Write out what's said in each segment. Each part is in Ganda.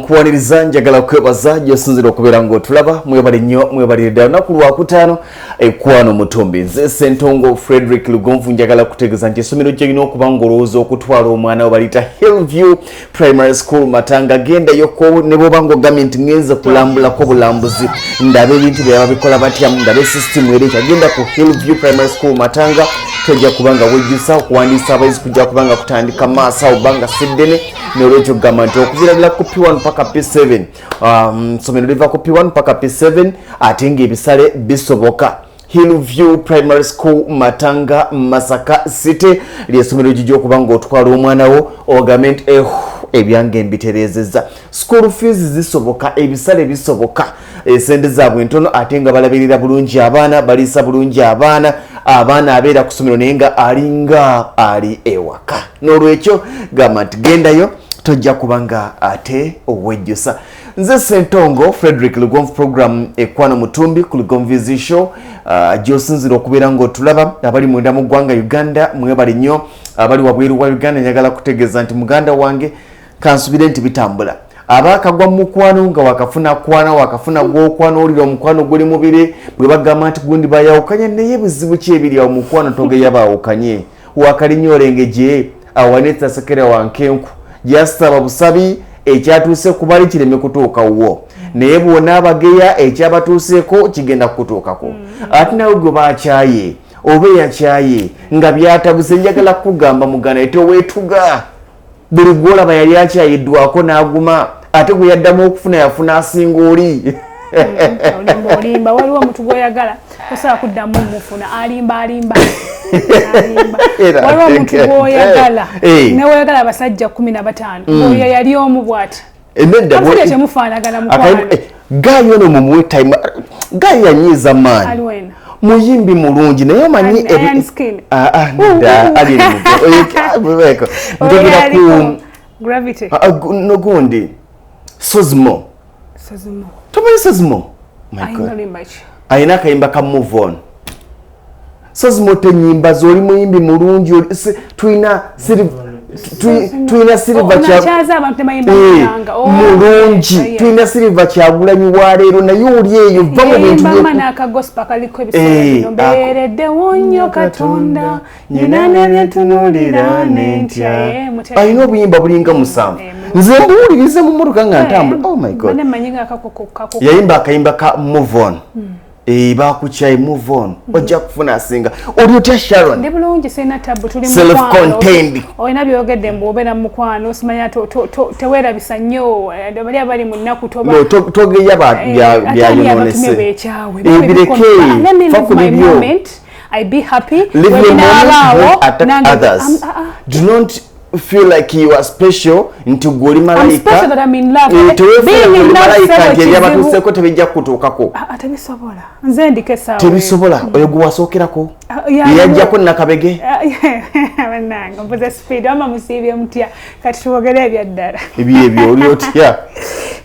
Nkuwaniriza, njagala kwebaza gyosinzira okubeera ng'otulaba. Mwebale nnyo, mwebalire ddala. Lunaku lwakutaano, ekwano mutumbi. Nze Sentongo Frederick Lugonvu. Njagala kutegeeza nti essomero gyolina okuba ng'olowooza okutwala omwana we baliyita Hillview Primary School Matanga. Gendayoko ne bwoba ng'ogambye nti ngenze kulambulako bulambuzi, ndabe ebintu byaba bikola batya, ndabe system era ekyagenda ku Hillview Primary School Matanga, tojja kuba nga wejjusa. Okuwandiisa abayizi kujja kuba nga kutandika maaso awo banga siddene. Nolwekyo kugamba nti okuviira ddala ku P1 paka P7, somero liva ku P1 paka P7, ate ngaebisale bisoboka. Hillview Primary School Matanga, Masaka City, lyessomero gijja okuba ngaotwala omwana wo ogambe nti eh, ebyange mbitereezezza. School fees zisoboka, ebisale bisoboka, esente zaabwe ntono, ate nga balabirira bulungi abaana, baliisa bulungi abaana. Abaana abeera ku ssomero naye nga alinga ali ewaka. N'olwekyo gamba nti gendayo, tojja kuba nga ate owejjusa. Nze Sentongo Frederick Lugonvu, program Ekwana Mutumbi ku Lugonvu's Show, gyosinzira okubeera ng'otulaba. Abali mwenda mu ggwanga Uganda, mwebale nnyo. Abali wabweru wa Uganda, njagala kutegeeza nti muganda wange, kansubire nti bitambula. Abaakagwa mu mukwano, nga wakafuna kwana, wakafuna gwokwana, owulira omukwano guli mubiri, bwe bagamba nti gundi bayawukanye, naye buzibu ki ebiri awo mukwano? Togeya baawukanye, wakalinya olengeje awanetasekera wankenku. Jasaba busabi ekyatuuse ku bali kireme kutuuka wo, naye bwona abageya ekyabatuuseeko kigenda kukutuukako. Ate nawe gwe bakyaye oba eyakyaye nga byatabuse, njagala kukugamba muganda, teweetuga. Buli gwolaba yali akyayiddwako n'aguma, ate gwe yaddamu okufuna yafuna asinga oli. Olimba, olimba. Waliwo omuntu gwoyagala tosobola kuddamu mufuna. Alimba, alimba, alimba. Waliwo omuntu gwoyagala newoyagala abasajja 15, oyo yali omu bwati. Nedda. Abasajja temufaanagana, mukwano. Guy ono mumuwe time. Guy yanyiiza maanyi. Aliwo ena. Muyimbi mulungi, naye omanyi Iron Skin. Ah, ah, nedda, ali njogera ku Gravity. Ah, ah, nogundi Sozimo. Sozimo. Tomanyi Sozimo? My God. Ayimba luyimba ki? Ayina akayimba ka "Move On". Sozimo, tenyimba zoli muyimbi mulungi, tulina tulina Silver kya Onakyaza abantu tebayimba muyanga. Oh, mulungi. Tulina Silver Kyagulanyi waleero, naye oli eyo va mu bintu Yayimba n'akagospa kaliko ebiseera bino. Mbeereddewo nnyo Katonda, nyina nebyentunuulira nentya. Alina obuyimba bulinga 7. Nze mbuwulirize mu mmotoka nga ntambula. Oh my God. Bane manyi nga kako. Yayimba akayimba ka "Move On". Bakukyayi, move on, ojja kufuna asinga. Oli otya, Sharon? Ndi bulungi, sirina tabu, tuli Self-contained. Olina byogedde mbu obeera mu mukwano, simanya teweerabisa nnyo, bali abali mu nnaku toba No, togeya Ate ani abatumye byayononese. beekyawe? Bireke, Let me fa live ku my bibyo. moment. I be happy. Live your moment, don't attack others. Do not feel like you are special, nti gwe oli I'm malayika. special that I'm in love. Teweefuula Being gwe in oli love, malayika sebo, nti kizibu. ebyabatuuseeko tebijja kukutuukako. Ah, ah, tebisobola. Nze ndiko essaawa eyo. Tebisobola. Oyo gwe wasookerako Ah, ya- yeyajjako nakabege. Ah, bannange, mpuze speed. Wama musiibye mutya? Kati tuwogere ebyaddala. Ebyo ebyo. Oli otya?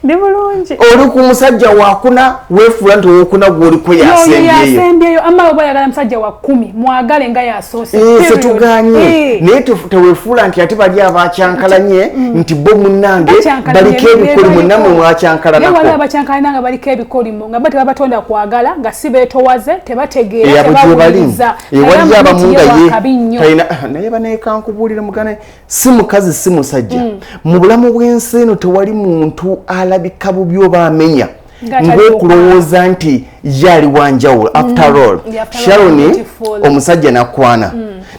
Ndi bulungi. Oli ku musajja wakuna, weefuula nti owokuna gwoliko Oyo yasembyeyo. yasembyeyo. Ama oba oyagala musajja wa 10, mwagale nga yasoose. Eh, Period. setuganye, naye teweefuula nti ate bali abakyankalanye nti bo munnange Bakyankalanye, baliko ebikolimo, baliko. nammwe Naye waliwo mwakyankalanako. abakyankalana nga baliko ebikolimo, nga bo tebabatonda kwagala, nga si beetowaze, tebategeera, Abo gyebali. tebawuliriza. Waliyo Naye abamu nga ye ye wakabi nnyo. talina. Naye banekankubuulira muganda, si mukazi si musajja, mu bulamu bw'ensi eno tewali muntu alabika bubi oba amenya Ng'atali ng'okulowooza nti ye ali wanjawulo. After all, Yeah, after all, Sharon, beautiful. omusajja nakwana,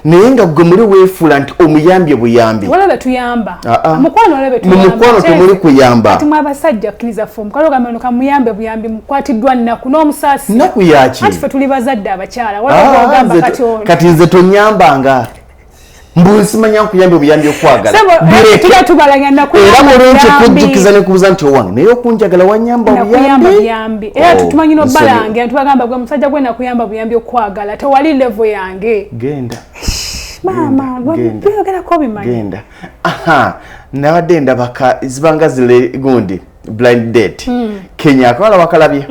naye nga gwe muli weefuula nti omuyambye buyambi. Waliwo betuyamba. Ah, ah. Mukwano, waliwo Mu betuyamba. mukwano temuli kuyamba. Ati mwe abasajja, kkiriza ffe omukwano, ogamba no kamuyambe buyambi, mukwatiddwa nnaku n'omusaasi. Nnaku yaki? Anti ffe tuli bazadde abakyala. Waliwo Ah, ogamba nze kati ono kati nze tonyambanga mbu nsimanya nkuyambye obuyambi okwagala. Sebo, Bireke. tuba tubalanya Era nakuyamba mulungi buyambi. kujjukiza nekubuuza nti owange, naye okunjagala wanyamba Nakuyamba buyambi. buyambi. Era Oh, tumanyi nsonyiwa. nobalange tubagamba gwe musajja gwe nakuyamba buyambi okwagala, tewali level yange. Genda. Maama. Genda. Byogerako bimanyi. Genda. Aha, nabadde ndabaka zibanga zile gundi blind date. Kenya akawala wakalabye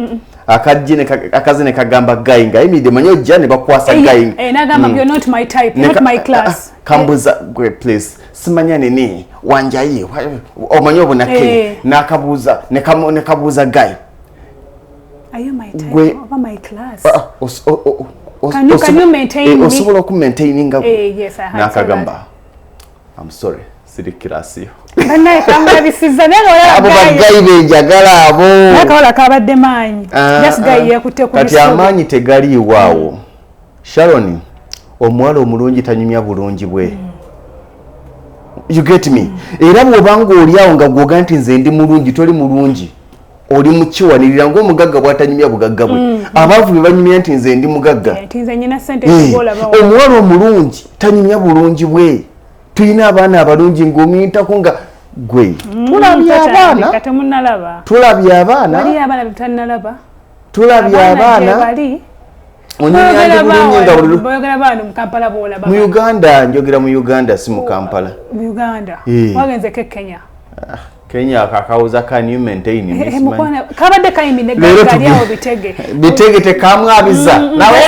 akajje akaze ne kagamba guy nga ayimiridde, manyi ojja ne bakwasa guy. Nagamba, "You're not my type, not my class." Kambuza gwe, please, simanya nini. Wanjayi, omanyi obunakenya, nakabuuza, nekabuuza guy. Are you my type? Gwe- Oba my class? Ah, Can you maintain me? Osobola okumaintaininga? Eh, yes, I had Nakagamba, "I'm sorry, siri class yo." Bannaye, kamulabisiza naye nga Abo olaba guy. Ba guy benjagala abo. Naye akawala kabadde maanyi. Ah, Just guy ah. yeekutte ku Kati lusobi. Amaanyi tegaliiwaawo, Sharon. Omuwala omulungi tanyumya bulungi bwe, you get me? Era bw'obanga oli awo nga gwoga nti nze ndi mulungi, toli mulungi, oli mukiwanirira ng'omugagga bw'atanyumya bugagga bwe. Abaavu be banyumya nti nze ndi mugagga. Eh, nti nze nyina sente. Olaba Omuwala omulungi tanyumya bulungi bwe. Tulina abaana abalungi ng'omuyitako nga gwe tulabye abaana. Temunalaba. Tulabye abaana. Waliyo abaana betutanalaba. Tulabye abaana. Bali Onyumya ndi bulungi nga buli boyogera baano mu Kampala boolaba. Mu Uganda, njogera mu Uganda, si mu Kampala. Mu Uganda. Wagenzeko e Kenya? Kenya akakawuza, "Can you maintain me?" Eh, Simanyi. mukwano, kabadde kayimidde. Leero Gali awo bitege. Bitege tekamwabiza nawe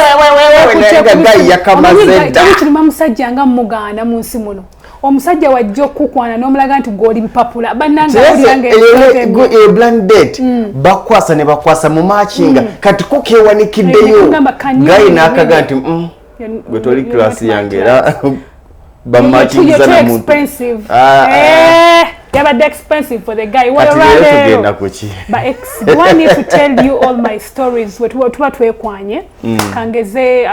nga guy yakamaze dda. Teri kiruma musajja nga mugaana mu nsi muno. Omusajja wajja okukwana n'omulaga nti gw'oli bipapula, bannange awulira nga Eyo blind date bakwasa ne bakwasa mu makinga, kati ko kewanikiddeyo. Nekugamba, "Can you Guy really?" n'akaga nti, gwe toli You're class not my yange." class. Era bamakingiza You're too na muntu. expensive. Ah, ah. Eh, yabadde expensive for the guy. Kati leero Olwaleero tugenda ku ki? Ba ex, do I need to tell you all my stories? We tuba twekwanye, kangeze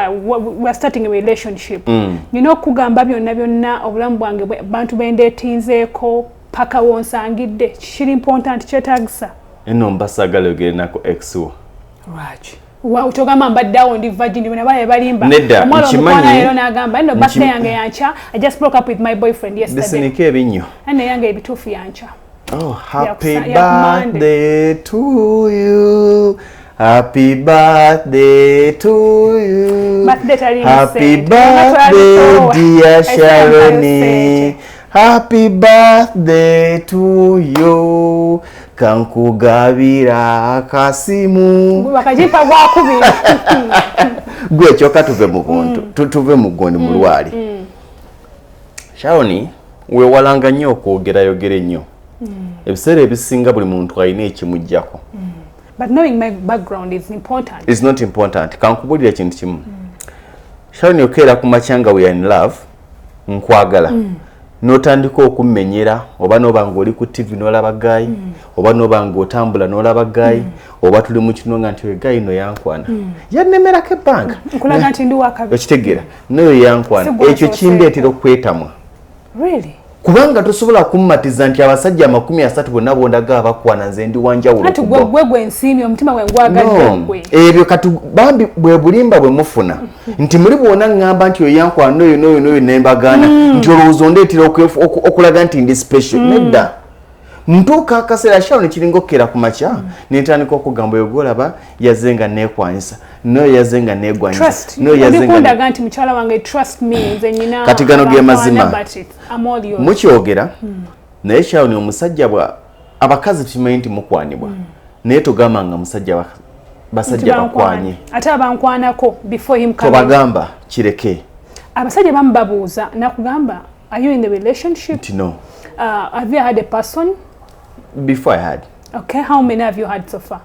we are starting a relationship, nina okugamba byonna byonna obulamu bwange bantu bendeetinzeeko paka wonsangidde? Kiri important? Kyetagisa? Eno mbasagala yogerenako ex wo. Lwaki? Togamba mbadde awo ndi virgin, bwe nabaye balimba. Nedda, Omuwala omukwana leero n'agamba nno birthday yange yanca, I just broke up with my boyfriend yesterday. Bisinike ebinnyo. Ane yange ebituufu yanca. Oh, happy Ya ku birthday to you. Happy birthday to you. Birthday taliimu Happy ssente. birthday, Nga dear twalitowa. Sharoni. Happy birthday to you. Kankugabira akasimu. Bakagimpa gwakubiri. Gwe kyokka tuve mu buntu, tuve mu gondi mu lwali. Sharoni, weewalanga nnyo okwogerayogera ennyo. Ebiseera ebisinga buli muntu alina ekimuggyako. But knowing my background is important. Is not important. Kankubulira ekintu kimu, Sharon. Okeera ku makya nga we are in love, nkwagala, n'otandika okummenyera, oba noba nga oli ku TV n'olaba guy, oba noba nga otambula n'olaba guy, oba tuli mu kino nga nti oyo guy no yankwana, yannemerako ebbanga. Nkulaga nti ndi wakabi. Okitegeera? Noyo yankwana. Si gwe Ekyo nsoose. kindeetera okwetamwa. Really? Kubanga tosobola kummatiza nti abasajja 30 bonna bondaga abakwana, nze ndi wanjawulo. Anti gwe gwe gwe nsiimye, omutima gwe ngwagadde. No, Gwe. Ebyo kati bambi bwe bulimba bwe mufuna nti muli bwona ŋŋamba nti oyo yankwana, n'oyo n'oyo n'oyo nembagaana, nti olowooza ondeetera okulaga nti ndi special. Nedda, ntuuka akaseera, Sharon, kiringa okukera ku makya nentandika okugamba oyo gwolaba yazze nga neekwanyisa, n'oyo yazze nga neegwanyisa, Trust. n'oyo yazze nga Ndikundaga nti mukyala wange, trust me, nze nyina Kati gano ge mazima. abankwana, but I'm all yours. Mukyogera naye Sharon, omusajja bwa abakazi tukimanyi nti mukwanibwa, naye togamba nga musajja basajja Nti bankwanye. bakwanye. Ate abankwanako before him coming. Tobagamba, kireke. Abasajja bamu babuuza, nakugamba, "Are you in the relationship?" Nti no. Have you had a person? Before I had. Okay, how many have you had so far?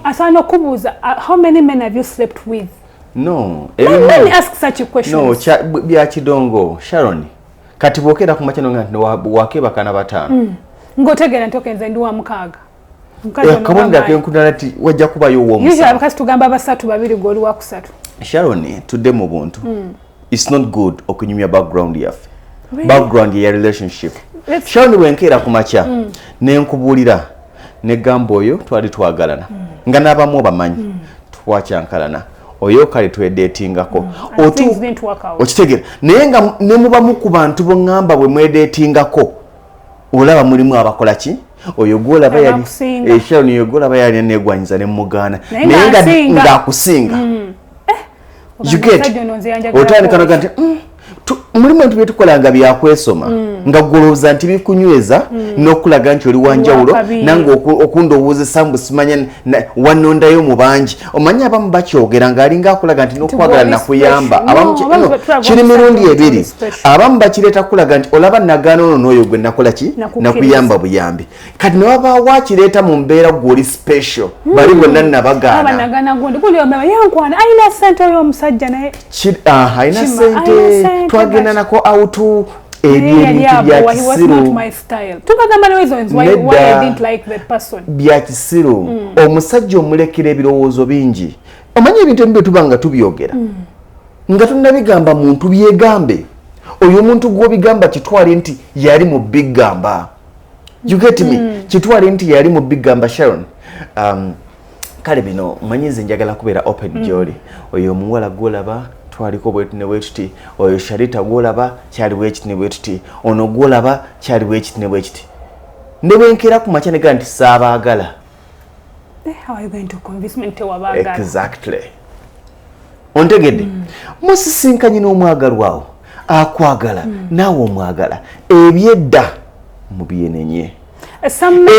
Asaana okubuuza, "How many men have you slept with?" No. Let me ask such a question. No, bya kidongo, Sharon. Kati bwokera ku makya nonga nti wakeebaka na bataano, Ng'otegeera nti okay, nze ndi wa mukaaga. Omukazi ono akabonero w'amaanyi. akenkundala nti wajja kubayo Usually ow'omusanvu. abakazi tugamba basatu, babiri, gwe oli wa kusatu. Sharon, tudde mu buntu. It's not good okunyumya background yaffe, Really? background ya relationship. Sharon, bwenkeera ku makya nenkubuulira negamba oyo twali twagalana, nga n'abamu obamanyi, twakyankalana, oyo kale twedeetingako. And things didn't work out. Okitegeera? Naye nga ne mubamu ku bantu boŋŋamba bwe mwedeetingako, olaba mulimu abakola ki, oyo gwolaba yali Abakusinga. Eh, Sharon, oyo gwolaba yali negwanyiza ne mugaana. Naye Naye nga ng'asinga. Ng'akusinga. You get? Omusajja ono nze yanjagalako. Otandika noga nti, mulimu ebintu byetukola nga byakwesoma. Nga gwolowooza nti bikunyweza n'okulaga nti oli wanjawulo, nange okundowoozesa mbu simanya wanondayo mu bangi. Omanyi abamu bakyogera ng'alinga akulaga nti n'okwagala nakuyamba. Kiri mirundi ebiri. Abamu bakireeta kulaga nti olaba nagaana ono n'oyo gwe nakola ki, nakuyamba buyambi. Kati ne wabaawo akireeta mu mbeera gw'oli special, bali bonna nabagaana. Alina sente oyo omusajja, naye alina sente, twagenda nako out. Ebyo ebintu bya kisiru. Bya kisiru. Omusajja omulekera ebirowoozo bingi. Omanyi ebintu ebimu bye tuba nga tubyogera nga tunnabigamba muntu, byegambe oyo omuntu gw'obigamba. Kitwale nti yali mu bigamba, you get me? Kitwale nti yali mu bigamba. Sharon, kale bino manyi nze njagala kubeera open gyoli. Oyo omuwala gwolaba twaliko bwetu ne bwetuti, oyo Sharita gwolaba kyali bwekiti ne bwetuti, ono gwolaba kyali bwekiti ne bwekiti, ne bwenkeera ku makya negaa nti saabaagala. Exactly, ontegedde? Musisinkanye n'omwagalwawo akwagala, naawe omwagala. Ebyedda mubyenenye.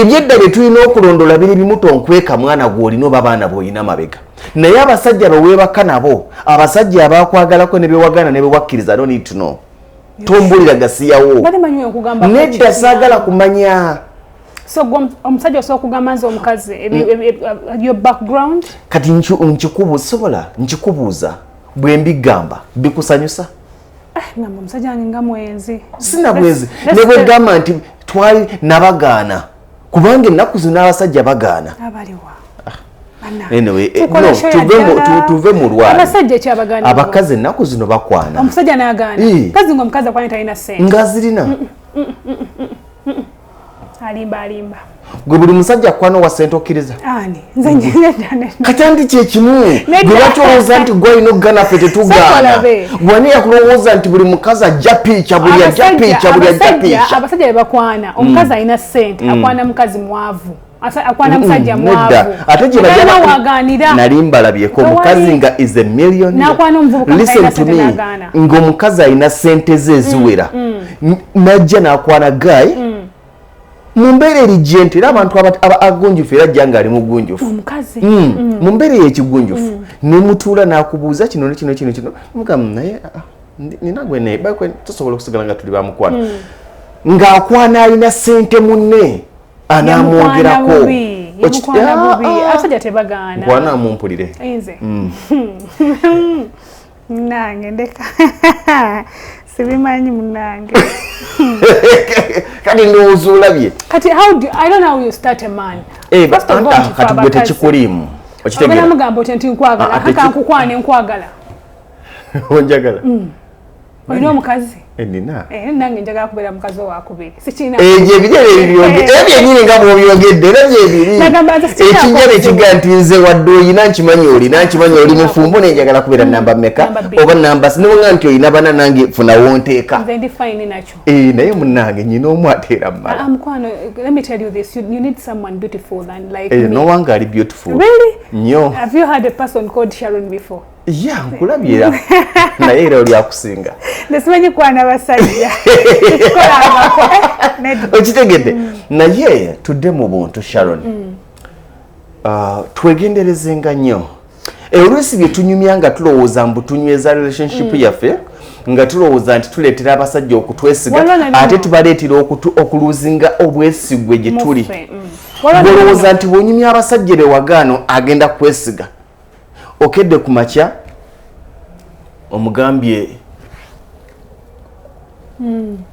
Ebyedda bye tulina okulondola biri bimu. Tonkweka mwana gw'olina oba baana b'olina mabega, naye abasajja beweebaka nabo, abasajja abakwagalako ne bewagana ne bewakkiriza, no need to know. Tombulira gasiyawo. Nedda, saagala kumanya. So omusajja osobola okugamba nze omukazi your background? Kati sobola nkikubuuza, bwe mbigamba bikusanyusa? Ngamba omusajja wange nga mwenzi. Sina bwenzi. Ne bwegamba nti twali nabagaana, kubanga ennaku zino abasajja bagaana. Abaliwa? Anyway, no, tuve mu lwali. Abasajja ekyabagaana? Abakazi ennaku zino bakwana. Omusajja n'agaana kazi nga omukazi akwana talina ssente? Nga zirina. Alimba, alimba. Gwe buli musajja akwana wa ssente okkiriza? Ani? Nze nedda. Kati anti kyekimu, gwe batolowooza nti gwe alina okugana, ffe tetugaana. Wani yakulowooza nti buli mukazi ajja piica, buli ajja piica, buli ajja piica? Abasajja bebakwana omukazi alina ssente, akwana mukazi mwavu, akwana musajja mwavu. Ate gye waganira. Nali mbalabyeko omukazi nga is a million. Listen to me, ng'omukazi alina ssente ze eziwera, najja n'akwana guy mu mbeera eri gentle, era abantu agunjufu, era ajja nga ali mugunjufu mu mbeera ey'ekigunjufu, nemutuula n'akubuuza kino ne kino kino kino, mugamba naye nina gwe naye tusobola okusigala nga tuli bamukwano, ng'akwana alina ssente munne anamwogerako. Abasajja tebagaana. Nkwana mumpulire. Nze munange ndeka, sibimanyi munange. Kati ndowooza olabye. Kati how do I don't know how you start a man. Eh, first of all, kati gwe tekikuliimu. Okitegeera mugamba otya nti nkwagala? Kaka nkukwane, nkwagala. Onjagala? Olina omukazi? Nina. Nange njagala kubeera mukazi owakubiri. Sikirina. Ebyo ebiri ebyo byenyini nga bw'obyogedde, era byebiri. Ekijja nekiga nti nze wadde oyina, nkimanyi olina, nkimanyi oli mufumbo, naye njagala kubeera namba meka oba namba niwonga nti oyina bana, nange funawo nteeka. Nze ndi fine nakyo. Naye munnange nyina omu ateera mmala. Mukwano, let me tell you this, you need someone beautiful than like me. Nowanga ali beautiful. Really? Nnyo. Have you had a person called Sharon before? Ya, nkulabye era, naye era oli akusinga. Nesimanyi kwana basajja. Okitegedde? Naye tudde mu buntu, Sharon. Twegenderezenga nnyo oluusi bye tunyumya nga tulowooza mbu tunyweza relationship yaffe, nga tulowooza nti tuleetera abasajja okutwesiga, ate tubaleetera okuluzinga obwesigwe gye tuli. Olowooza nti bw'onyumya abasajja bewagaano agenda kwesiga. Okedde ku makya omugambye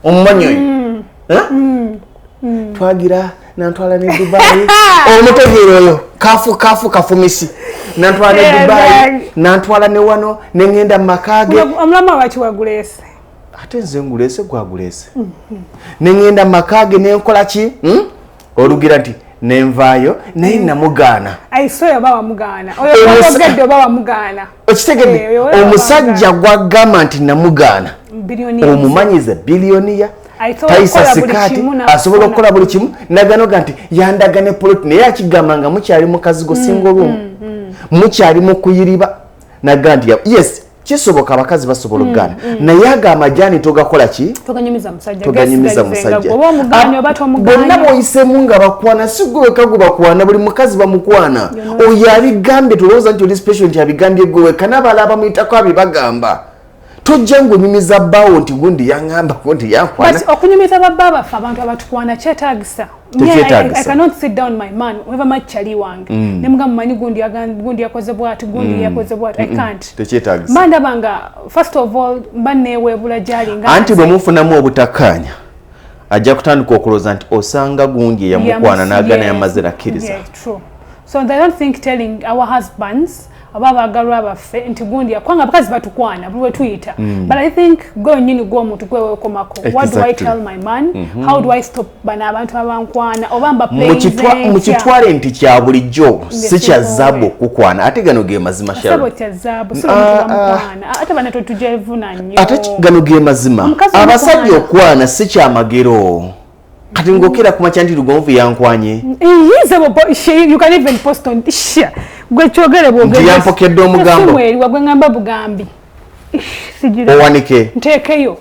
omumanyi oyo, twagira nantwala ne Dubai, omutegeero oyo kafu kafu kafumisi, nantwala ne Dubai, nantwala ne wano, neŋŋenda mu maka ge. Omulamu lwaki waguleese? Ate nze nguleese? Gwaguleese. Neŋŋenda mu maka ge nenkola ki? Olugira nti nenvaayo naye namugaana. Aisoyo oba wamugaana, oyo oba wamugaana. Okitegedde? Omusajja gwagamba nti namugaana, omumanyize billionaire, tayisa sikaati, asobola okukola buli kimu, naganoga nti yandaga ne poloti, naye akigamba nga mukyali mukazigo singa olumu mukyali mu kuyiriba, naga nti yes. Kisoboka, abakazi basobola okugaana, naye ago amajaani togakola ki? Toganyumiza musajja. Toganyumiza Gesigalizenga musajja. Oba omugaanye oba tomugaanye. Bonna bw'oyiseemu nga bakwana, si gwe wekka gwe bakwana, buli mukazi bamukwana. Oyo abigambye, tolowooza nti oli special nti abigambye gwe wekka, n'abalala bamuyitako abibagamba. Tojja ng'onyumiza bbaawo nti gundi yaŋŋamba, gundi yankwana. But okunyumiza babba baffe, abantu abatukwana, kyetaagisa? Me, Tekyetaagisa. I cannot sit down my man, whoever much kyali wange, ne mugamba, "Mumanyi gundi gundi yakoze bwati, gundi yakoze bwati." I can't. Tekyetaagisa. Mba ndaba nga first of all mba neeweebula gyali nga Anti bwe mufunamu obutakkaanya, ajja kutandika okulowooza nti osanga gundi eyamukwana n'agana yamaze nakkiriza. Yeah, true. So I don't think telling our husbands oba abaagalwa baffe nti gundi, kubanga abakazi batukwana buli we tuyita, but I think gwe nyini gw'omuntu gwe weekomako. What do I tell my man? How do I stop bano abantu abankwana oba mba Mukitwale nti kya bulijjo, si kya zaabu okukwana. Ate gano ge mazima. Sebo. Sharon. Kya zaabu si omuntu bamukwana, ate bana tetujevuna nnyo. Ate gano ge mazima. Omukazi Abasajja omukwana. okwana si kyamagero. Kati ng'okera ku makya nti Lugonvu yankwanye. You can even post on sha gwe kyogere bwogere. Nti yampokedde omugambo. Esimu eriwa gwe ngamba bugambi. Ish, sigira Owanike. Nteekeyo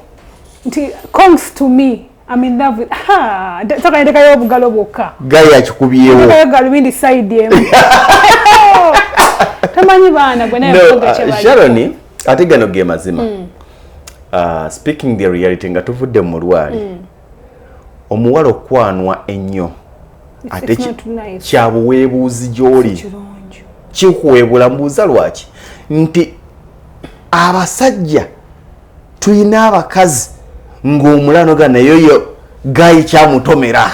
nti congs to me, I'm in love with ha, soka ndekayo obugalo bwokka. Gayi akikubyewo. Ndekayo galubindi side emu, tamanyi baana gwe naye No, mukoga kye bali. Sharon, ate gano ge mazima. Speaking the reality, nga tuvudde mu mulwali, omuwala okwanwa ennyo ate It's not nice. Kyabuweebuuzi gy'oli. Kirungi. Kikuweebula. Mbuuza lwaki nti abasajja tulina abakazi ng'omulano ga naye oyo guy kyamutomera.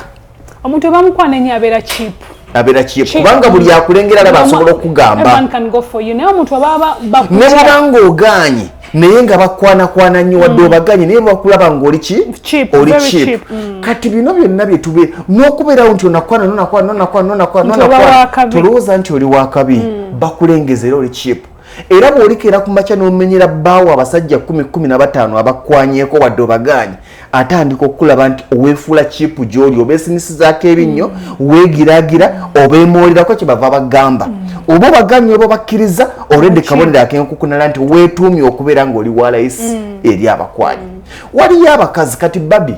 Omuntu obamukwana ennyo abeera cheap. Abeera cheap, kubanga buli akulengera alaba asobola okugamba. Everyone can go for you, naye omuntu oba Ne bwoba ng'ogaanye, naye nga bakwanakwana nnyo, wadde obaganye, naye bakulaba ng'oli ki? Cheap, Oli very cheap. cheap. Kati bino byonna byetube n'okubeerawo nti onakwana, nonakwana, nonakwana, nonakwana, Nti oba nonakwana, wakabi. Tolowooza nti oli wakabi, bakulengeza era oli cheap. Era bw'olikeera ku makya n'omenyera bbaawo abasajja 10, 15 abakwanyeko, wadde obagaanye, atandika okulaba nti oweefuula cheap gy'oli, obeesinisizaako ebinnyo, weegiraagira, obeemoolerako. Kyebava bagamba oba obaganye oba bakkiriza, olwedde kabonero akenkukunala nti weetuumye okubeera ng'oli wa layisi eri abakwanyi. Waliyo abakazi kati babi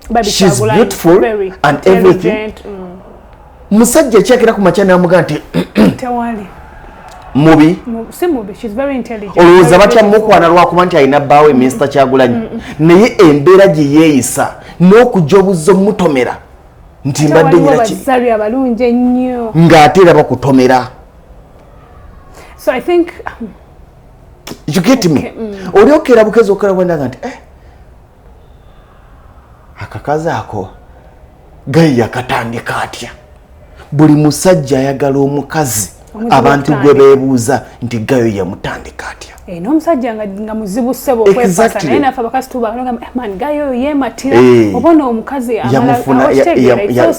Baby she's Kyagulanyi, beautiful very and everything. intelligent, Musajja ekyakera ku makya n'amugaa nti Tewali. Mubi. Si mubi, she's very intelligent. Olowooza very batya beautiful. mukwana lwakuba nti alina bbaawe Minisita Kyagulanyi, naye embeera gye yeeyisa n'okujja obuzza omutomera nti Ate mbadde waliwo nyina ki bazari abalungi ennyo. Ng'ate era bakutomera. So I think You get me? Okay. Oli okeera bukezi okera bwendaga nti eh, akakazi ako guy yakatandika atya? Buli musajja ayagala omukazi Omuzibu abantu gwe okutandika. beebuuza nti guy yamutandika atya? Eh, n'omusajja nga muzibu ssebo okwepasa. Naye naffe abakazi tuba nogamba, "Eh, man, guy oyo yeematira." Oba omukazi Yamufuna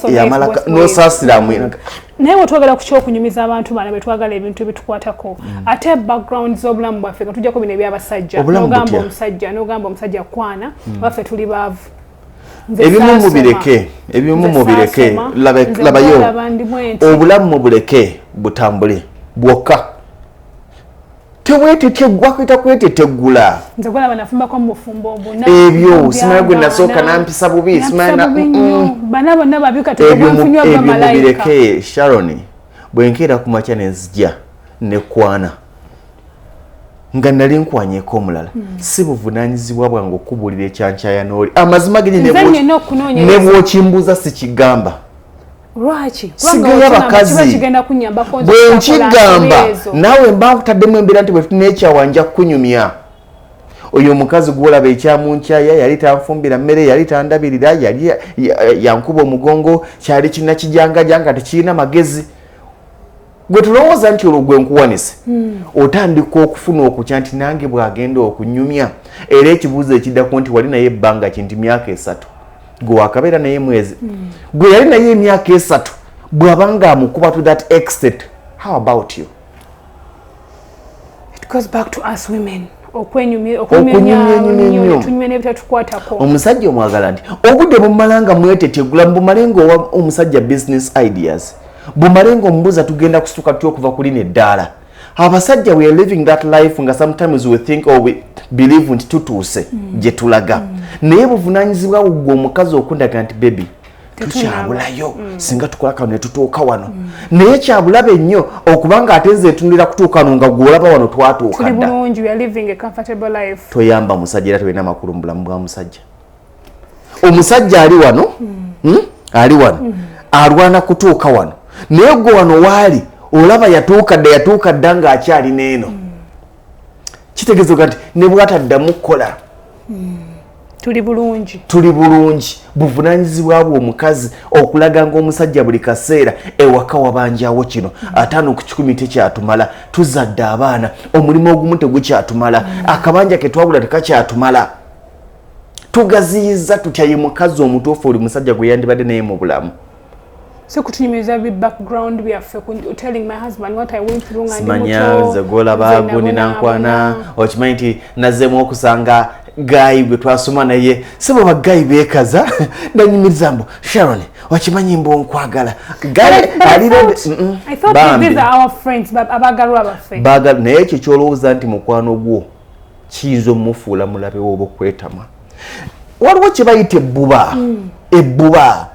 yamala n'osaasira amwe. Naye bwetwogera ku kyokunyumiza abantu bana betwagala ebintu ebitukwatako, ate background z'obulamu bwaffe, nga tujjako bino ebyabasajja, Obulamu n'ogamba butya? omusajja, n'ogamba omusajja kwana, baffe tuli baavu. Nze Ebimu saasoma. mubireke, ebimu Nze mubireke. saasoma. Nze Labayo gw'olaba ndi bwenti. obulamu mubuleke butambule bwokka, teweetetegwa kweteteggula. Nze gwalaba nafumbako mu bufumbo obuna. Ebyo, simanyi gwe nasooka nampisa bubi, simanyi Bana bonna babi, kati Ebyo bwenfunywa ebyo bamalayika. mubireke. Sharon, bwe nkeera ku makya nenzija nekwana nga nali nkwanyeko omulala, si buvunaanyizibwa bwange okubuulira ekyankyaya n'oli. Amazima giri Nze nnina okunoonyereza. ne bw'okimbuuza sikigamba. Lwaki? Sigayo abakazi. Kiba kigenda kunyambako nze Bwe okutakola nkigamba, nsobi ezo. naawe mba nkutaddemu embeera nti bwe tuneekyawa nja kukunyumya oyo omukazi gwolaba ekyamunkyaya yali tanfumbira mmere, yali tandabirira, yali yankuba omugongo, kyali kina kijangajanga, tekirina magezi. Gwe tulowooza nti olwo gwe nkuwanise, otandika okufuna okutya nti nange bw'agenda okunyumya. Era ekibuuzo ekiddako nti wali naye ebbanga ki? Nti myaka 3. Gwe wakabeera naye mwezi, gwe yali naye emyaka 3, bw'abanga amukuba to that extent, how about you? It goes back to us women okwenyumya. Okunyumya Okunyumya ennyo. Tunyumya n'ebitatukwatako. Omusajja omwagala nti obudde bumala nga mwetetegula, bumale nga owa omusajja business ideas, bumale nga omubuuza tugenda kusituka tutya okuva ku lino eddaala. Abasajja, we are living that life nga sometimes we think or we believe nti tutuuse gye tulaga, naye buvunanyizibwa gwe omukazi okundaga nti, "Baby, tukyabulayo, singa tukola kano ne tutuuka wano." Naye kyabulabe nnyo okubanga ate nze ntunulira kutuuka wano nga gwolaba wano twatuuka Tuli dda. bulungi, we are living a comfortable life. Toyamba musajja era tolina makulu mu bulamu bwa musajja. Omusajja ali wano, Ali wano alwana kutuuka wano, naye gwe wano waali olaba yatuuka dda, yatuuka dda ng'akyali n'eno. Kitegeeza nti ne bwataddamu kukola, Tuli bulungi. Tuli bulungi. Buvunanyizibwa bwe omukazi okulaga ngaomusajja buli kaseera ewaka wabanjawo kino, 50 ku 100 tekyatumala, tuzadde abaana, omulimu ogumu tegukyatumala, akabanja ketwagula tekakyatumala, tugaziyiza tutya? Ye mukazi omutuufu oli musajja gwe yandibadde naye mu bulamu. Si kutunyumiza bi background byaffe, telling my husband what I went through nga ndi Simanya muto, nze gwolaba nze gundi nankwana. nabonaabona. Okimanyi nti nazzemu okusanga guy gwe twasoma naye, si bwe ba guy beekaza, nanyumiriza mbu, "Sharon, okimanyi mbu nkwagala." Guy But I ali I thought Bambi. these are our friends, abaagalwa baffe. Baagala, naye ekyo kyolowooza nti mukwano gwo kiyinza omumufuula mulabe wo oba okwetama. Waliwo kye bayita ebbuba. Ebbuba,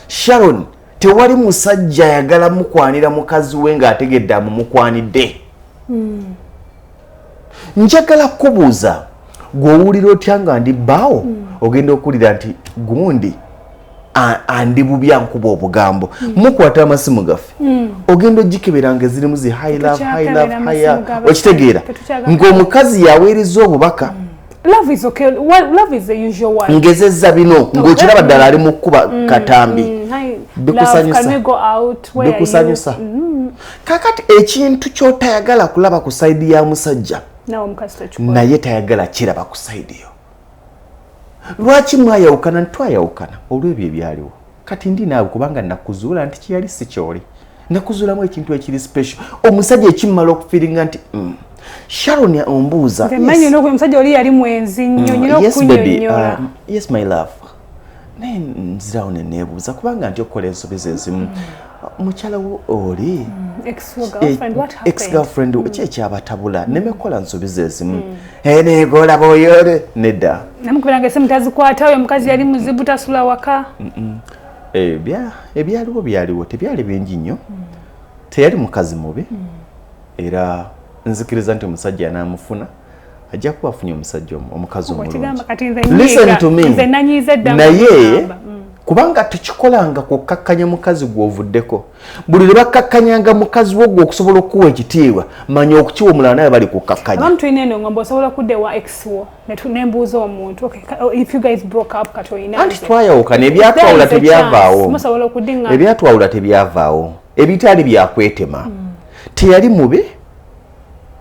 Sharon, tewali musajja ayagala mukwanira mukazi we ng'ategedde amumukwanidde. Njagala kubuuza, gw'owulira otya nga ndi bbaawo, ogenda okuwulira nti gundi andi bubi, ankuba obugambo? Mukwata amasimu gaffe, ogenda ogikebera nga ezirimu zi "hi love, hi love, Tetukyakebera hi amasimu love." g'abasajja. Okitegeera ng'omukazi yaweereza obubaka. Love is okay. Well, love is the usual one. Ngezezza bino ng'okiraba ddala ali mu kkuba katambi. Hi, Bikusanyusa. love, can we go out? Where are you? Bikusanyusa. Kakati ekintu ky'otayagala kulaba ku side ya musajja, Nawe omukazi tokikola. naye tayagala kiraba ku side yo. Lwaki mwayawukana? Ntwayawukana olw'ebyo ebyaliwo. Kati ndi naawe kubanga nakuzuula nti kiyali si kyoli, nakuzuulamu ekintu ekiri special. Omusajja ekimumala okufeelinga nti, Sharon ombuuza." Nze mmanyi n'oku omusajja oli yali mwenzi nnyo, nyina "Yes baby, okunyonnyola. Yes my love." Naye nzirawo neneebuuza kubanga nti okukola ensobi ze ezimu, mukyala wo oli Ex girlfriend, what happened? Ex girlfriend, ki ekyabatabula nemekola nsobi ze ezimu eneegolaba oyole nedda. Namukubiranga esimu tazikwata, oyo omukazi yali muzibu, tasula waka. Ebyaliwo byaliwo, tebyali bingi nnyo. Teyali mukazi mubi, era nzikiriza nti omusajja anaamufuna ajja kuba afunye omusajja omukazi Wakigamba omulungi. kati nze Listen nyiiga. to me. Nze nanyiiza dda Naye ng'okugamba. Kubanga tekikolanga kukkakkanya mukazi gw'ovuddeko. Buli lwe bakkakkanyanga mukazi wo gwe okusobola okukuwa ekitiibwa, manya okukiwa omulala naye bali kukkakkanya. Abamu tulina eno ngombe, osobola okudda ewa ex wo nembuuza omuntu, okay, if you guys broke up, kati oyina Anti nze. twayawukana, ebyatwawula There is a chance. tebyavaawo. Musobola okuddinga. Ebyatwawula tebyavaawo, ebitaali byakwetema. Teyali mubi,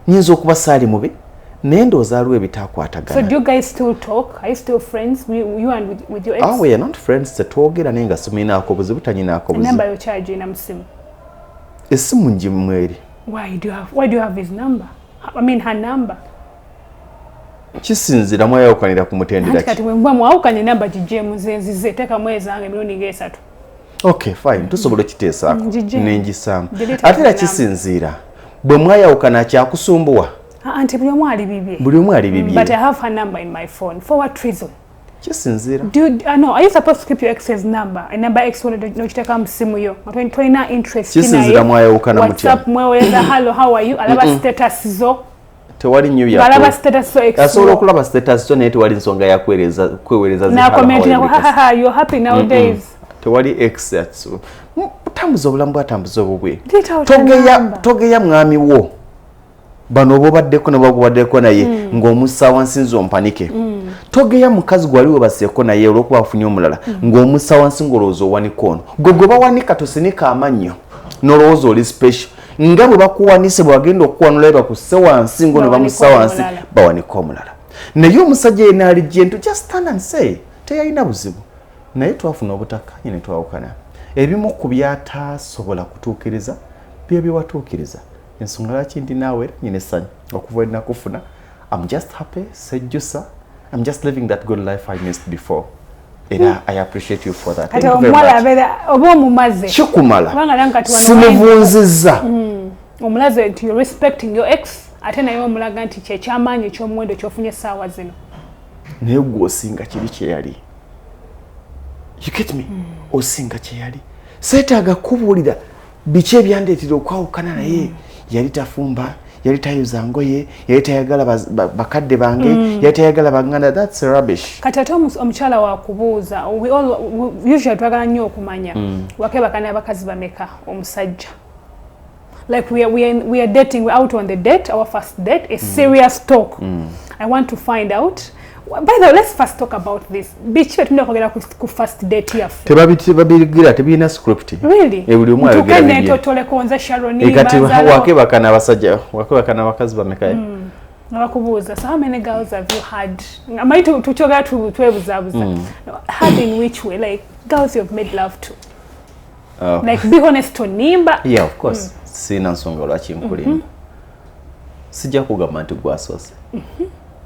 nyinza okuba saali mubi, naye ndowooza aliwo So ebitakwatagana. do you guys still talk? Are you still friends, you and with your ex? Ah, we are not friends, tetwogera, naye nga simuinaako buzibu, tanyinaako buzibu. Enamba yo kyagina mu simu? Essimu ngimweri. Why do you have his number? I mean, her number. Kisinzira mwayawukanira ku mutendera Anti ki? Kati bwe muba mwawukanye, namba giggyemu, nze nzize teekamu ezange emirundi ng'esatu. Okay, fine, tusobola okiteesaako. Ngigye. Nengisaamu. Delete Ate era the number. kisinziira bwe mwayawukana kyakusumbuwa. Ah, anti buli omu ali bibye. Buli omu ali bibye. But I have her number in my phone. For what reason? Kisinziira. Do you, no, are you supposed to keep your ex's number? Enamba ex n'okiteeka mu simu yo nga tolina interest Kisinziira naye. mwayawukana mutya. WhatsApp mwewereza "Hello, how are you?" Alaba status zo? Tewali nnyo. Alaba status zo ex Asobola wo? okulaba status zo, naye tewali nsonga yakwewereza kwewereza zi Na "Hello, how comment are you?" na Because "Ha, ha, ha, you're happy nowadays." Tewali ex tambuza obulamu bwatambuza obubwe. Delete out her Togeya, number. togeya mwami wo bano oba obaddeko ne bagubaddeko naye ng'omussa wansi nze ompanike. Togeya mukazi gwali webaseeko naye olwokuba afunye omulala ng'omussa wansi ng'olowooza owanika ono. Gwe gwe bawanika, tosinika amannyo n'olowooza oli special. Nga bwe bakuwanise, bwe bagenda okukuwanula bakusse wansi ngono bamussa Bawanika wansi, omulala. bawanika omulala. Naye omusajja yenna ali gentle, just stand and say teyalina buzibu, naye twafuna obutakkaanya ne twawukana. Ebimu ku byatasobola kutuukiriza bye byewatuukiriza. Ensonga lwaki ndi naawe, era nyina essanyu okuva enakufuna. I'm just happy, sejjusa. I'm just living that good life I missed before, era I appreciate you for that. Kati Thank you very omuwala much. abeera oba omumaze. Kikumala. Kubanga nange kati wano Simuvunzizza. Omulaze nti you're respecting your ex, ate naye omulaga nti kyekyamaanyi ekyomuwendo kyofunye essaawa zino. Naye gwe osinga kiri kyeyali. You get me? Osinga kyeyali. Seetaaga kubuulira biki ebyandeetera okwawukana naye. Yali tafumba, yali tayoza ngoye, yali tayagala bakadde bange, yali tayagala baganda. That's rubbish. Kati ate omukyala wakubuuza, usually twagala nnyo okumanya wakebaka n'abakazi bameka omusajja. Like we are dating, we're out on the date, our first date, a serious talk. I want to find out. By the way, let's first talk about this. Biki bye tulina okwogera ku first date yaffe? Tebabigira, tebirina script. Really? Eh, buli omu ayogera Ntuuke bibye. neetotoleko nze Sharon. Eh, kati banzalawo. wakebaka n'abasajja, wakebaka n'abakazi bameka, eh? Nga bakubuuza, so how many girls have you had? Amanyi tukyogera twebuzaabuza. No, had in which way? Like girls you've made love to. Oh. Like be honest, onimba. Yeah, of course. Sirina nsonga lwaki nkulimba. Sijja kugamba nti gwasoose,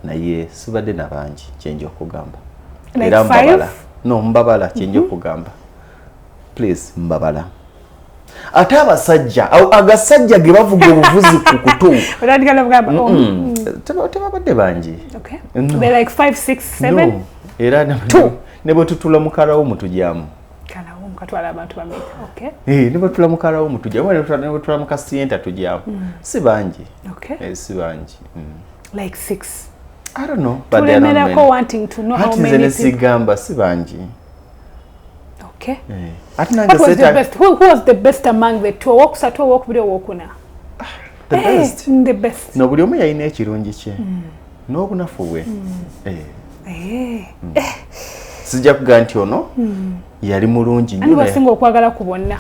naye sibadde nabangi, kyenja okugamba. Like Era mbabala. five? No, mbabala, kyenja okugamba, please, mbabala. Ate abasajja agasajja ge bavuga obuvuzi ku kutu. Otandika nokugamba, oh, Tebabadde bangi. Okay. No. They're like five, six, seven. No. Era Two. ne bwe tutula mu karawumu tujyamu. Kalawo mukatwala abantu bameka? Okay. Eh, ne bwe tutula mu karawumu tujyamu, ne bwe tutula mu kasiyenta tujyamu. Si bangi. Okay. Eh, si bangi. Like six. I don't know, but they are not Tulemerako many. wanting to know how Ati nze many ne people. sigamba si bangi. Okay. Eh. Ate nange What was the seeta best? Who was the best among the two? Owokusatu, owokubiri, owokuna? The Eh, best. The best. No, buli omu yalina ekirungi kye n'obunafu bwe. Eh. Eh. Sijja kugamba nti ono yali mulungi Ani nnyo naye- wasinga okwagala ku bonna?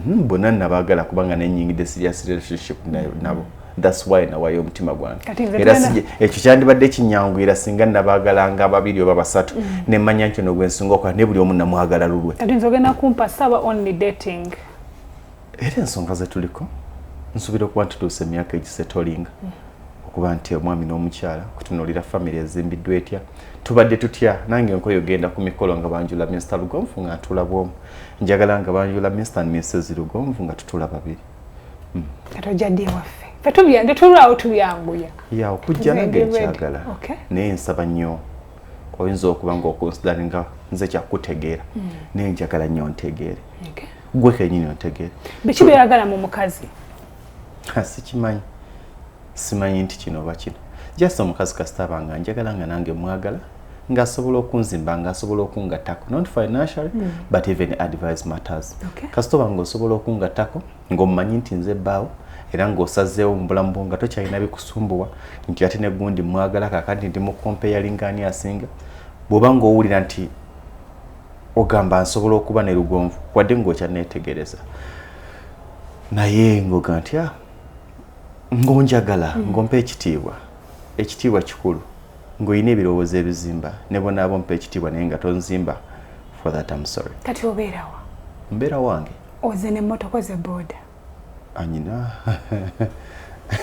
Bonna nabaagala kubanga nenyingidde serious relationship nabo. That's why nawayo omutima gwange. Kati nze Era ekyo kyandibadde kinyanguyira singa nabaagalanga babiri oba basatu, nemmanya nti ono gwe nsinga okola, naye buli omu namwagala lulwe. Kati nze ogenda kumpa saba only dating. Era ensonga zetuliko, nsuubira okuba nti tutuuse emyaka egisetolinga, okuba nti omwami n'omukyala kutunuulira famire ezimbiddwa etya, tubadde tutya. Nange nkoyo ogenda ku mikolo nga banjula Mr Lugonvu nga ntula bwomu, njagala nga banjula Mr and Mrs Lugonvu nga tutula babiri. Kati ojja ddi ewaffe? Ffe tetulwawo, tubyanguya. Ya, okujja Nze nange ndi ready. nkyagala. Okay. Naye nsaba nnyo, oyinza okuba nga okonsideringa nze kyakutegeera, naye njagala nnyo ntegeere gwe kenyini, ontegeere. Biki byeyagala mu mukazi? Ha, sikimanyi, simanyi nti kino oba kino. Just omukazi kasita aba nga njagala, nga nange mwagala, ng'asobola okunzimba, ng'asobola okungattako, not financially, but even advice matters. Kasita oba ng'osobola okungattako, ng'omumanyi nti nze bbaawo, era ng'osazeewo mu bulamu bwo nga tokyalina bikusumbuwa nti ate negundi mwagala, kakati ndi mu comparinga ani asinga. Bw'oba ng'owulira nti ogamba nsobola okuba ne Lugonvu wadde ng'okyaneetegereza, naye ng'oga nti ah, ng'onjagala, ng'ompa ekitiibwa, ekitiibwa kikulu, ng'olina ebirowoozo ebizimba, ne bonaaba ompa ekitiibwa naye nga tonzimba, for that I'm sorry. Kati obeerawa? Mbeera wange. Oze nemmotoka ze boda? Anyina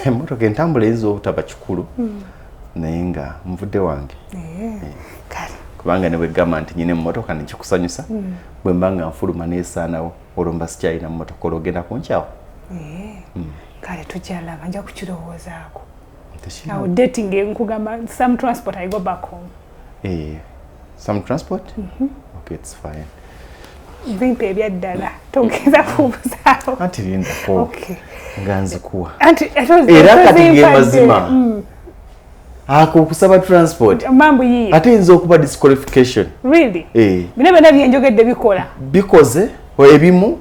emmotoka. Entambula eyinza obutaba kikulu, naye nga nvudde wange. Kale. Kubanga ne bwegamba nti nyina emmotoka nekikusanyusa, bwe mba nga nfuluma neesaanawo, olwo mba sikyalina mmotoka, olwo ogenda kunkyawa. Kale, tukyalaba, nja kukirowoozaako. Tekirina- Awo dating nkugamba some transport, I go back home. Eh, some transport. Okay, it's fine. Bimpa ebyaddala, togeza kubuzaawo. Anti lindako. Nga nzikuwa. Anti ate Era kati ge ozimpadde. mazima ako okusaba transport Mambo yiye. Ate eyinza okuba disqualification. Really? Eh. Bino byonna byenjogedde bikola? Bikoze ebimu,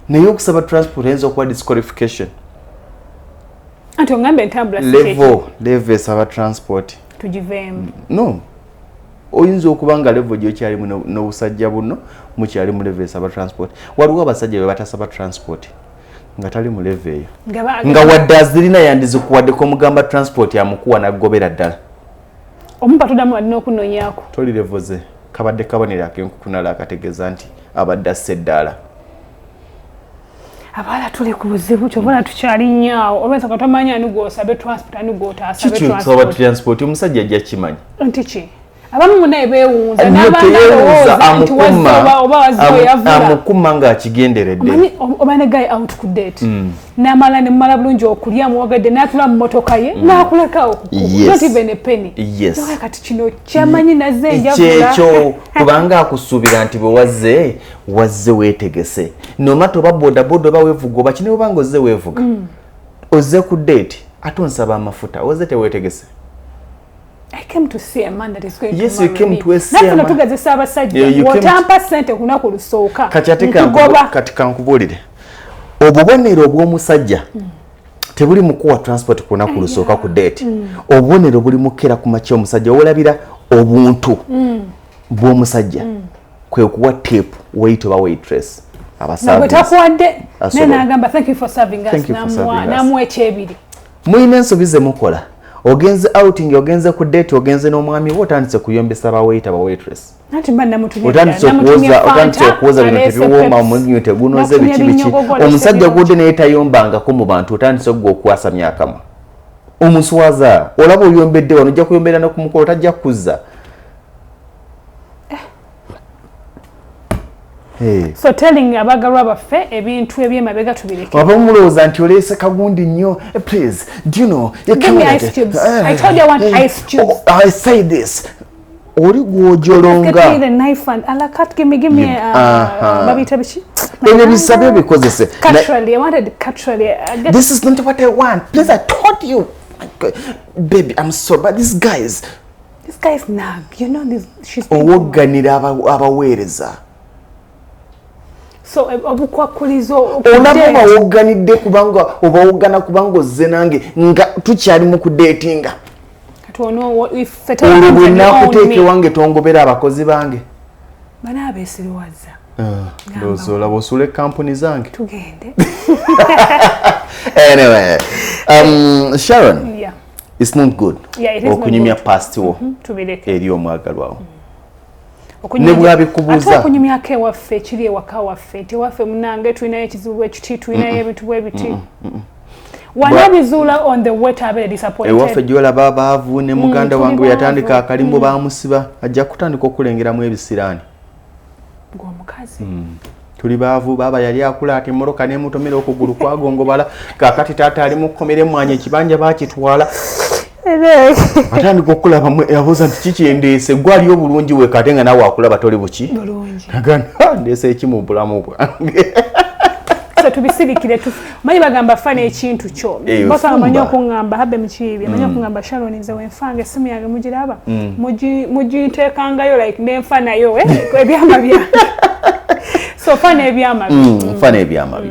naye okusaba transport eyinza okuba disqualification. Anti ongambe entambula si kyeki. Level esaba transport. Tugiveemu. No, oyinza okuba nga level gyokyalimu n'obusajja buno mukyali mu level esaba transport. Waliwo abasajja be batasaba transport nga tali mu level eyo, nga nga wadde azirina yandizikuwaddeko, omugamba transport amukuwa naggobera ddala. Omumpa tuddamu alina okunonyaako. Toli level ze. Kabadde kabonero akenkukunala akategeeza nti abadde assa eddaala. Abawala tuli ku buzibu, kyova tukyali nnyo awo olwensonga tomanyi ani gwosabe transport, ani gwotaasabe Kiki okusaba transport. transport? Omusajja ajja kimanyi. Nti ki? Abamu munaye beewuunza n'abandalowooza nti oba wazze amukuma ng'akigenderedde. Omanyi oba ne guy out ku date n'amala ne mumala bulungi okulya muwagadde n'atula mu mmotoka ye n'akulekawo ku kkubo, not even a penny. Kati kino kyamanyi nazze enjavula kyekyo, kubanga akusuubira nti bwe wazze wazze weetegese, nomata oba bodaboda oba weevuga oba kine, obanga ozze weevuga, ozze ku date ate onsaba amafuta, ozze teweetegese. I came to see a man that is going yes, to you marry came me. To see a man. Tugezesa abasajja otampa ssente ku lunaku lusooka. Kati ate kati kankubuulire, obubonero obw'omusajja tebuli mu kuwa transport ku lunaku lusooka ku date. Obubonero buli mukera ku makya, omusajja olabira obuntu bw'omusajja kwe kuwa tip waiter oba waitress. Abasawo takuwadde naye n'agamba thank you for serving us, namuwa ekyebiri. Mulina ensobi ze mukola. Ogenze outing, ogenze ku date, ogenze n'omwami wo, otandise kuyombesa ba waiter, ba waitress, otandise okuwoza bino tebiwooma, omunywi tegunoze, biki biki. Omusajja gudde naye tayombangako mu bantu, otandise ogwa okwasamya akamwa, omuswaza. Olaba oyombedde wano, ojja kuyombera ne ku mukolo tajja kuzza. So telling abagalwa baffe ebintu ebyemabega tubireke. Waba mulowooza nti oleese kagundi nnyo, please, do you know, you give me ice cubes. I told you I want ice cubes. Oh, I say this. Oli gw'ojolonga. Get me the knife and a la carte, give me babiyita biki? Ebyo bisabe bikozese. Cutlery, I wanted cutlery. This is not what I want. Please, I told you. Baby, I'm sorry, but these guys. This guy's nag. You know this, she's owogganira abaweereza. So obukwakulizo olaba obawogganidde kubanga obawoggana kubanga ozze nange nga tukyali mu kudeetinga. Olwo bwe naakuteeka ewange tongobera abakozi bange. Bana abeesiriwaza. Ndowooza olaba osuula ekampuni zange. Tugende. Anyway, Sharon, yeah. It's not good. Yeah, okunyumya past wo eri omwagalwawo. Ne bwabikubuuza. Ate okunyumyako ewaffe ekiri ewaka waffe nti ewaffe munnange tulinayo ekizibu bwekiti, tulinayo ebintu bwebiti. Wanabizuula on the way tabeere disappointed. Ewaffe gy'olaba abaavu ne muganda wange bwe yatandika akalimbo baamusiba, ajja kutandika okulengeramu ebisiraani. Gw'omukazi. Tuli baavu, baaba yali akula ati emmotoka n'emutomera okugulu kwagongobala, kaakati taata ali mu kkomera emmwanyi ekibanja baakitwala. Atandika okulaba abuuza nti kiki endeese, gwe ali obulungi weka ate nga naawe akulaba toli buki? Agamba ndeese eki mu bulamu bwange. So tubisirikire, manyi bagamba fa n'ekintu kyo. Bosa amanyi okuŋŋamba habe mukiibi, amanyi okuŋŋamba Sharon nze wenfanga essimu yange mugiraba, mugiteekangayo like nenfa nayo ebyama byange. So fa n'ebyama byo. Fa n'ebyama byo.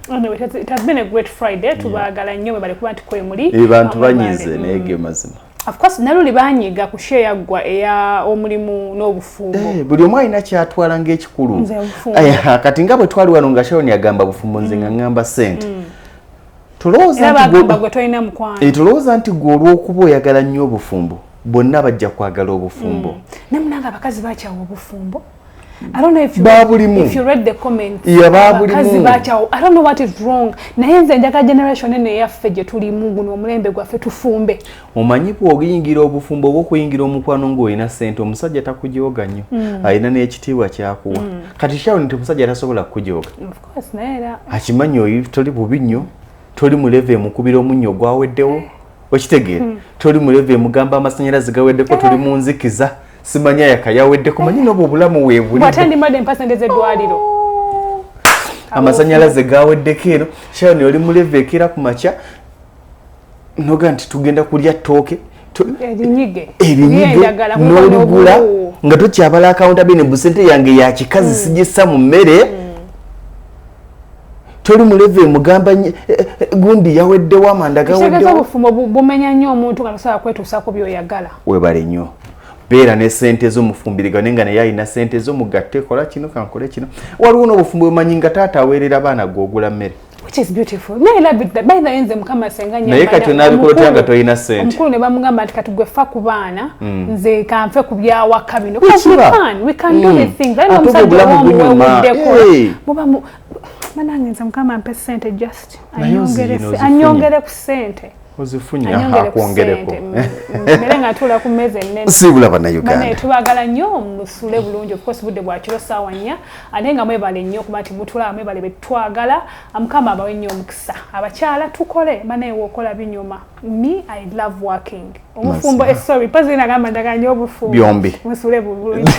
Anyway, it has been a great Friday. Tubaagala nnyo mwebale kuba nti kwe muli. Abantu banyize naye ge mazima. Of course naluli banyiga ku share yaggwa eya omulimu n'obufumbo. Buli omu alina kyatwala ng'ekikulu. Kati nga bwe twali wano nga Sharon yagamba bufumbo, nze nga ŋŋamba ssente. Tulowooza nti gwe olw'okuba oyagala nnyo obufumbo, bonna bajja kwagala obufumbo. Naye munange abakazi bakyawa obufumbo. I don't know if you if you read the comments. Yeah, abakazi bakyawa. I don't know what is wrong. Naye nze njagala generation eno eyaffe gye tulimu guno omulembe gwaffe tufumbe. Omanyi bw'oyingira obufumbo oba okuyingira omukwano ng'olina ssente, omusajja takujooga nnyo, alina n'ekitiibwa kyakuwa. Kati Sharon nti omusajja tasobola kukujooga. Of course, naye era akimanyi oyi toli bubi nnyo, toli mu level emukubira omunnyo ogwaweddewo, okitegeera, toli mu level emugamba amasannyalaze gaweddeko, toli mu nzikiza. Simanya yakayaweddeko, manyi n'obwo obulamu weebuli. Bw'ate ndimadde mpa ssente z'eddwaliro. Amasannyalaze gaweddeko eno, Sharon oli mu level ekeera ku makya, noga nti tugenda kulya ttooke, erinyige n'oligula nga tokyabala accountability bu ssente yange ya kikazi sigissa mu mmere. Toli mu level emugamba gundi yaweddewo, amanda gaweddewo. Obufumbo bumenya nnyo omuntu nga tosobola kwetuusaako by'oyagala. Weebale nnyo. Beera ne ssente zo mufumbirigane nga naye alina ssente zo, mugatte, kola kino kankole kino. Waliwo n'obufumbo bwemanyi nga taata aweerera abaana gw'ogula mmere. Which is beautiful. Naye era by the way nze Mukama senga nnyamba. Naye kati onaabikola otya nga tolina ssente? Omukulu ne bamugamba nti kati gwe fa ku baana, nze kanfe ku byawaka bino. Because we can do the things. Naye omusajja omuweebuddeko. Muba mu banange nze Mukama ampe ssente just anyongere ku ssente. Ozifunye. Anyongere ku Akwongereko. ssente. Mmere nga ntuula ku mmeeza ennene. Siibula Bane, Bannayuganda. Tubaagala nnyo, musule bulungi. Of course budde bwa kiro, ssaawa 4, ate nga mwebale nnyo okuba nti mutulaba, mwebale betwagala. Mukama abawe nnyo omukisa. Abakyala tukole, banaye, wookola binyuma. Me, I love working. Obufumbo, sorry, pazi nagamba njagala nnyo obufumbo. Byombi. Musule bulungi.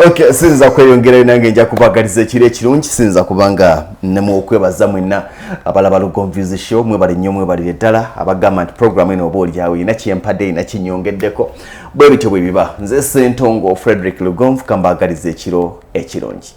Okay, sinza kweyongerayo, nange nja kubagaliza ekiro ekirungi. Sinza kubanga nemu okwebaza mwenna abalaba Lugonvu's Show. Mwebale nnyo, mwebalire ddala abagamba nti programu eno oba oliawo erina kyempadde, erina kinyongeddeko. Bwe bityo bwe biba. Nze Sentongo Frederick Lugonvu, kambagaliza ekiro ekirungi.